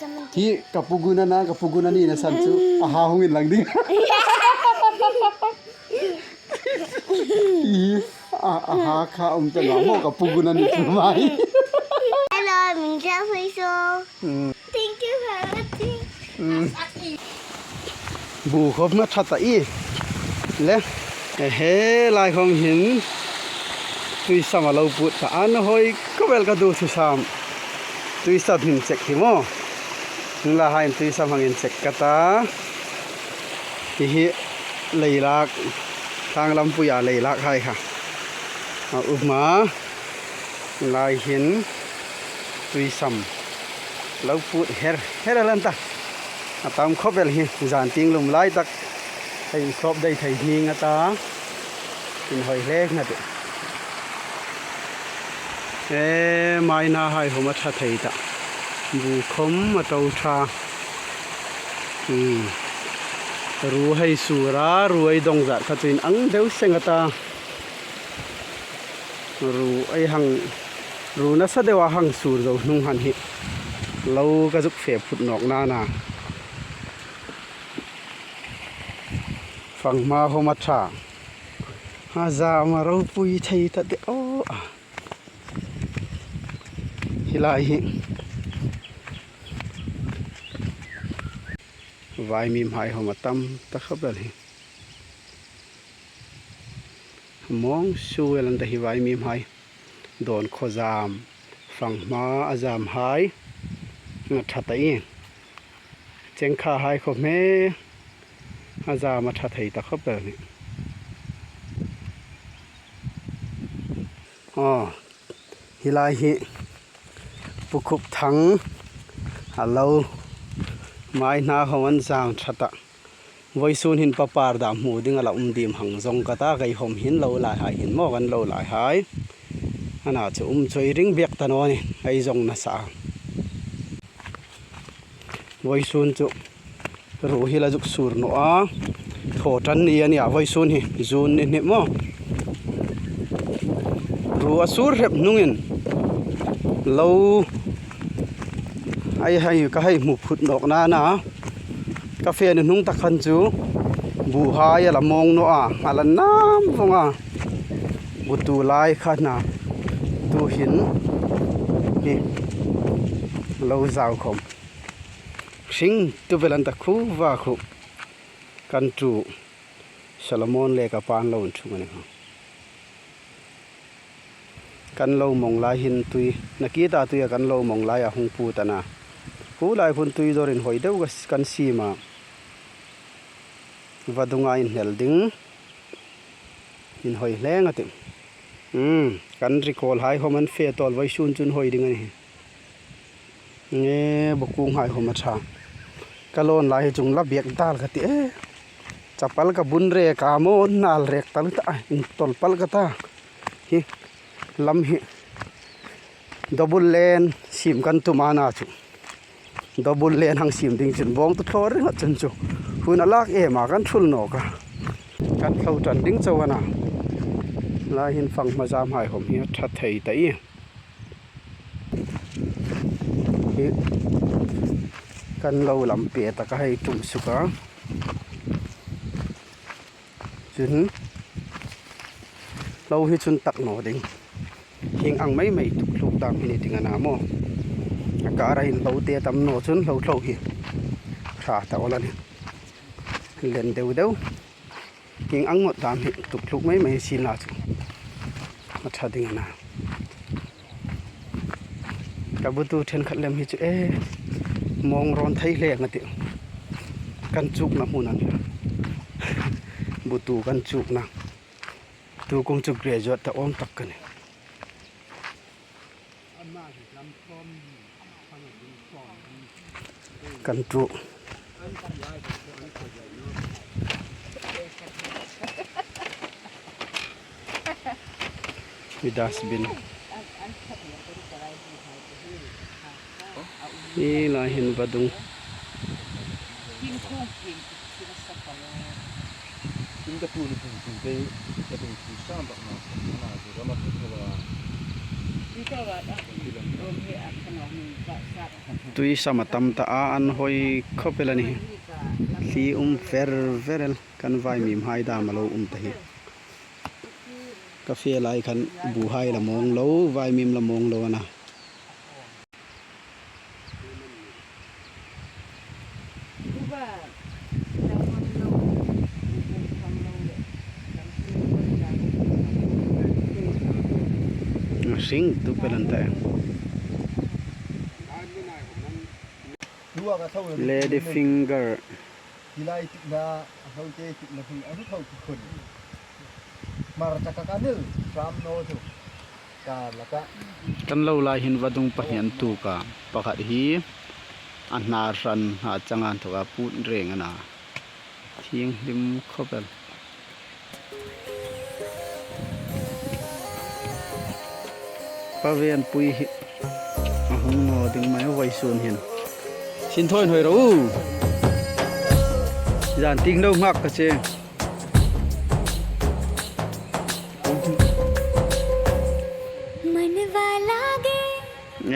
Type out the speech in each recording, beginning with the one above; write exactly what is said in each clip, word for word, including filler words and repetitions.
Hi ka pu Guna na, ka pu Guna ni na san chu a ha hung inlang ding. Hi, a, a ha kha um ta naw maw ka pu Guna ni chu mai. Hello, mi sa fai so. Hmm. Thank you for watching. Hmm. Bu khawm a ṭha ta i. Le, he lai khawm hin tuisam a lo put ta, an hoi khawp el ka duthusam. Tuisam hin check hi maw. Nang la hai tuisam hang incheck ka ta. Hi hi leilak, thlang lampuia leilak hai kha a um a. Lai hin tuisam lo put her her a lan ta. A tam khawp el hi, zan tieng lum lai tak hei sawp dai thei ning a ta. Inhoi hle ngat. E, maina hai khawm a ṭha thei ta. Bu khawm a ṭo ṭha. Hmm. Ruo hei sur a, ruo ei dawng zat kha chu inang deu seng a ta. Ruo ei hang, ruo nasa deu a hang sur zo hnung han hi lo ka zuk fe phut nawk nana. Fanghma khawm a ṭha. A zam a ropui thei ta de aw. Hi lai hi vaimim hai khawm a tam ta khawp el hi. Mawng su el an ta hi vaimim hai. Dawn khaw zam, fanghma a zam hai a ṭha ta i. Chengkha hai khawm a zam a ṭha thei ta khawp el ni. Aw, hi lai hi Pu Khupthang a lo, maina khawm an zam ṭha ta. Vawisun hin papar dam hmu ding a la um dim hang zong ka ta, kei khawm hin lo lai hai hin maw kan lo lai hai. Ana chu um chawi ring bek ta naw ni, ei zong nasa. Vawisun chu ruo hi la zuk sur naw a. Thaw ṭan ni a nia, vawisun hi June ni hnih maw. Ruo a sur hrep hnungin lo ei hai ka hei hmu phut nawk nana. Ka fe ni hnung tak khan chu bu hai a la mawng naw a, a la nam vawng a. Bu tu lai kha na tu hin hi lo zau khawm. Hring tu vel an ta khu va khu. Kan tu Solomon le ka pan lo inchung a ni kha. Kan lo mawng lai hin tui, nakie ta tuia kan lo mawng lai a hung put a na. Khu lai khun tui dawr inhoi deu ka s-, kan siem a. Vadunga inhnel ding. Inhoi hle ngat i. Hmm, kan rikawl hai khawm an fe tawl, vawisun chun hoi ding a ni. Nge, bawkung hai khawm a ṭha. Ka lawn lai hi chung la biek dal ka ti e. Chapal ka bun rek a maw, nal rek tal ta, intawl pal ka ta. Hi, lam hi. Double lane siem kan tum a na chu. Double lane hang siem ding chun bawng tu thlawr ringawt chun chu. Hun a lak em a kan thul nawk a. Kan thlo ṭan ding chau a na. Lai hin fanghma zam hai khawm hi a ṭha thei ta i. Hi kan lo lam pe tak a hei tum suk a. Chun lo hi chun tak naw ding. Hieng ang mai mai tuk tluk dam hi ni ding a na maw. A kara hin lo te tam naw chun lo thlo hi ṭha ta awl a ni. Len deu deu. Hieng ang ngot dam hi tuk tluk mai mai si la chu a ṭha ding a na. Ka bu tu ṭhenkhat lem hi chu e, mawng rawn thei hle ngat i. Kan chukna hmun a ni. Bu tu kan chukna. Tu kum chu graduate ta awm tak ka ni. Kan tu. Hi dustbin. Hi lai hin vadung. Tin ka tu ni tin tin te, ka tin tu sam bak na, na tu rama tu thova. Tui sam a tam ta a, an hoi khawp el a nih. Thli um ver ver el, kan vaimimhai dam a lo um ta hi. Ka fe lai khan buhai la mawng lo, vaimim la mawng lo a na. A hring tu pe lan ta. Lady finger. Hi lai tikna, a hlo te tikna hmun, a hlo thau ti khun. Hmar taka ka nil, ram no chu. Ka la ka. Kan lo lai hin vadung pahni an tuk a, pakhat hi a hnar hran a chang a, an thawk a put reng a na. Thienghlim khawp el. Pa Venpui hi a hung naw ding mai vawisun hin. Sin thaw inhawi ro u. Zan ting lo nghak ka che.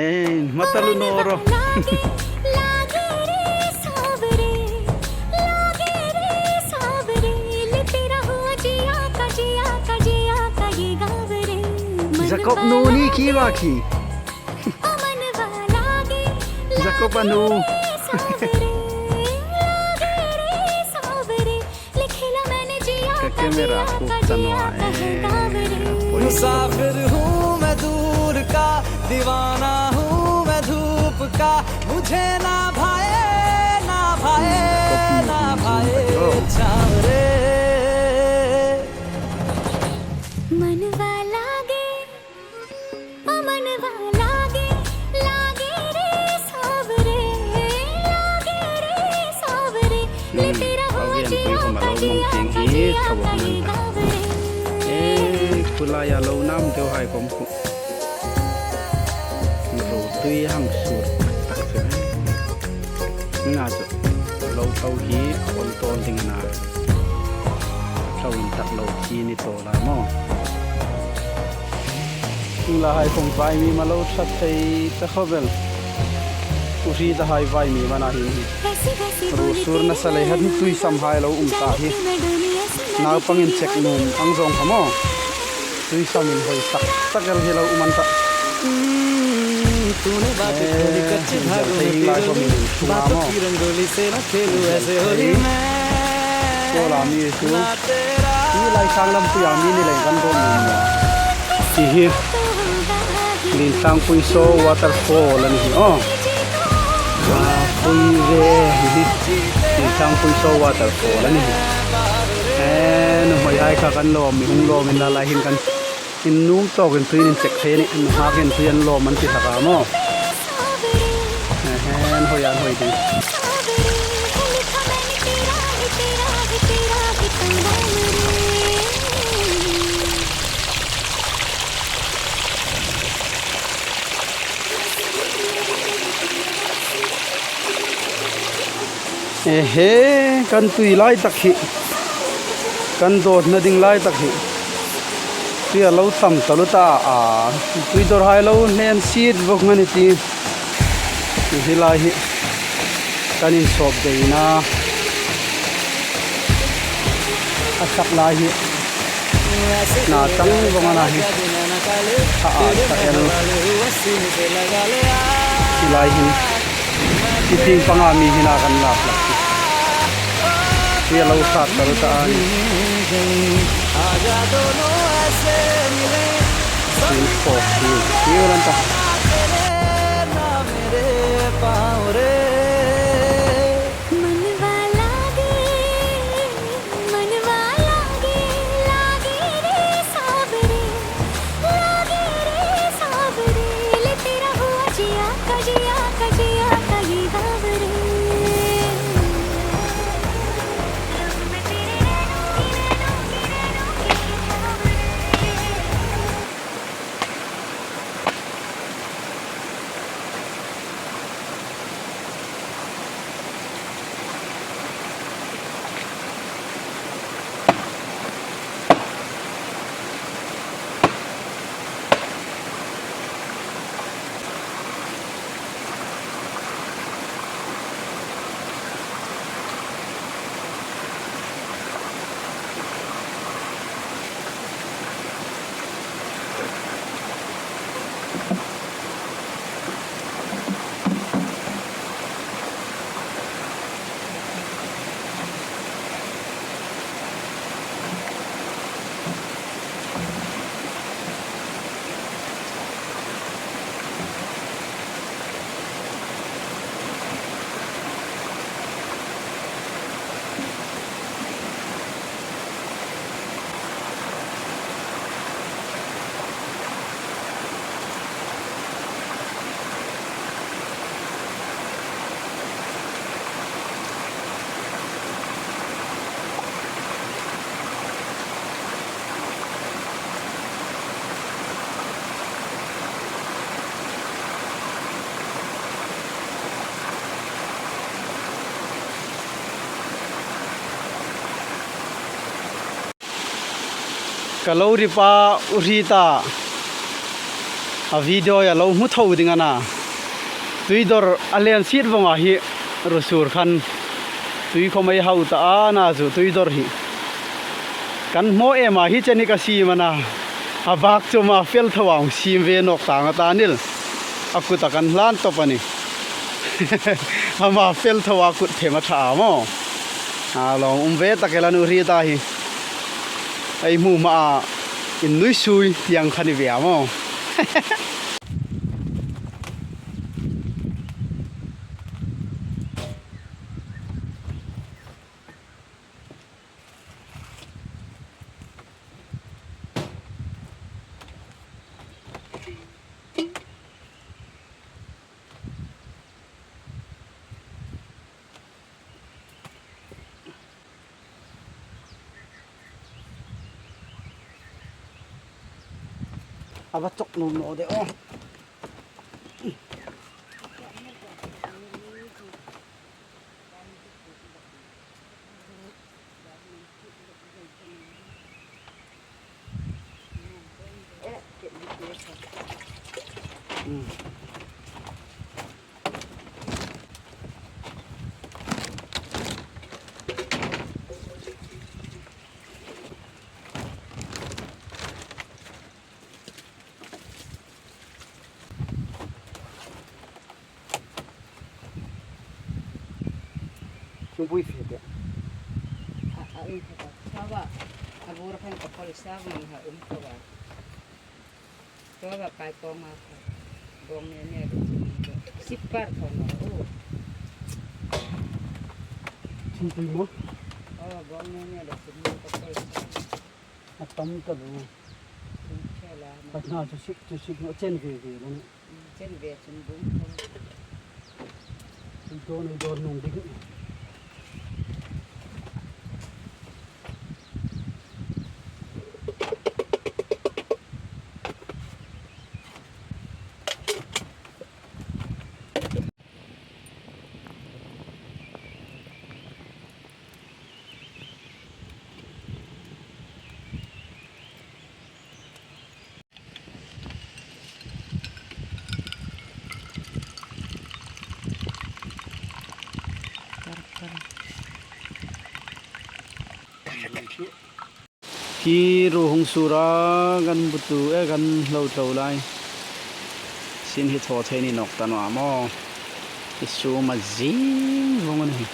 Ei, hma taluo naw ro. Jacob nu ni khi va khi. Jacob a nu. Ka camera khup ta naw a, eh, poi. मुसाफिर हूँ मैं दूर का, दीवाना हूँ मैं धूप का, मुझे ना भाए, ना भाए, ना भाए छाँव रे। मनवा लागे, ओ मनवा लागे, लागे रे साँवरे, लागे रे साँवरे। Hmm, a Venpui khawm a lo mawng tieng hi thaw a hung an ta. Eh, khulai a lo nam deu hai khawm khu. Ro tui hang sur tak tak chu. Nga chu lo tho hi a on tawl ding a na. Tho in tak lo khi ni tawp lai maw. Hung la hai khawm vaimim a lo ṭhat thei ta khawp el. U hri ta hai vaimim a na hin hi. Ro sur nasa lei han tui sam hai lo um ta hi. Naupang inchek nuom ang zawng kha maw. Tui sam inhawi tak tak el hi lo um an ta. तूने बातें खोली कच्चे धागों में पिरो ली, बातों की रंगोली से ना खेलूं ऐसे होली मैं। Ko la mi chu. Hi lai sang lam tui a mi ni leng kan ro mi. Hi hi. Linthlang Puiso waterfall a ni hi. Oh. Ah, pui ve hi hi. Linthlang Puiso waterfall a ni hi. Eh, nuhmei hai kha kan lawm, mi hung lawm inla lai hin kan innuom tawkin tui inchek thei a nih, nunghak hin tui an lawm an ti hlak a maw. Eh, an hawi, an hawi ding. Ehe, kan tui lai tak hi. Kan dawtna ding lai tak hi. Tui a lo tam taluo ta a. Tui dawr hai lo hnen sit bawk a ni ti. Hi lai hi. Kan insawp dei na. A sak lai hi. Na tang vawng a na hi. Tha a, tha el. Hi lai hin. Hi tieng panga mi hi na kan lak hlak hi. Hi a lo ṭhat taluo ta a ni. Hi fawk hi. Hi ran ta. मनवा लागे, मनवा लागे, लागे रे साँवरे, लागे रे साँवरे, लेते रहो जिया का, जिया का, जिया का ये दाँव रे। Ka lo ri pa u ri ta. A video a lo hmu tho ding a na. Tui dawr a len sit vawng a hi ru sur khan. Tui khawm ei hau ta a na chu tui dawr hi. Kan hmaw em a hi cheni ka sim a na. A bak chu ma fel tho a hung sim ve nawk tang a ta nil. A kut a kan hlan tawp a ni. Ama fel tho a kut them a ṭha a maw. A lawm um ve tak el a nu ri ta hi. Ei hmu hma a in nui sui tiang kha ni ve a maw. A va chawk nuom naw de aw. Chung pui fe te. A, a um tho a. Thawa. A bur khan ka pol sa man ha um tho a. Thawa kai pawng a kha. Bawng ne ne lo chung. Sipar tho no. Oh. Chung pui mo? Oh, bawng ne ne lo chung ka pol sa. A tam ta lo. Chung khela. Patna chu sik, chu sik no chen ve ve lo ni. Chen ve chun bung tho. Dawn, dawn nung ding. Khi ru hung sur a, kan butu e, kan lo tlo lai. Sin hi thaw thei ni nawk ta naw a maw. Hi sum a zing vawng a ni.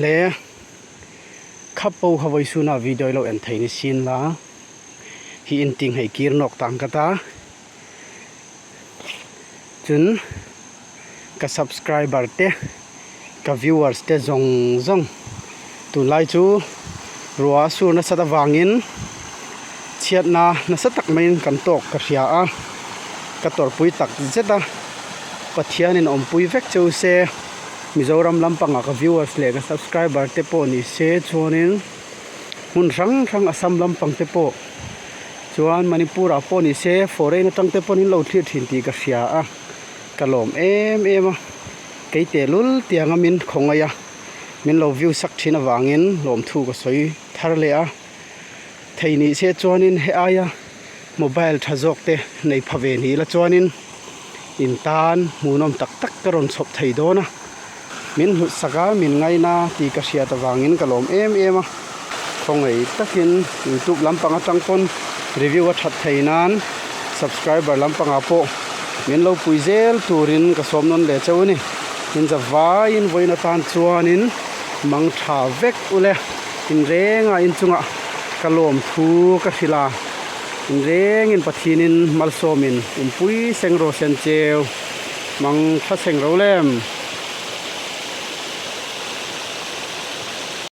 Le, kha po kha vawisuna video lo en thei ni sien la. Hi in ting hei kir nawk tang ka ta. Chun ka subscriber te, ka viewers te zong zong. Tunlai chu rua sur nasa ta vangin, chhiatna nasa tak maiin kan tawk ka hria a. Ka tawrpui tak zet a. Pathianin awmpui vek cheu se. Mizoram lampanga ka viewers le ka subscriber te pawh ni se chuanin hmun hrang hrang Assam lampang te pawh chuan Manipur-a pawh ni se foreign aṭang te pawhin lo thlir ṭhin tih ka hria a, ka lawm em em a. Kei te lul tianga min khawngaih a, min lo view sak ṭhin avangin lawmthu ka sawi thar leh a. Thei ni se chuanin he aia mobile ṭha zawk te nei pha ve ni la chuanin in tan hmuhnawm tak tak ka rawn chhawp thei dawn a. Min hnutsak a, min ngaina tih ka hriat avangin ka lawm em em a. Khawngaih takin YouTube lampang aṭang pawn review a ṭhat thei nan subscriber lampanga pawh min lo pui zel turin ka sawm nawn leh cheu a ni. Min zavaiin vawiin atan chuanin mangṭha vek u le. In renga in chunga ka lawmthu ka hril a, in rengin Pathienin malsawmin umpui seng raw se cheu, mangṭha seng ro lem.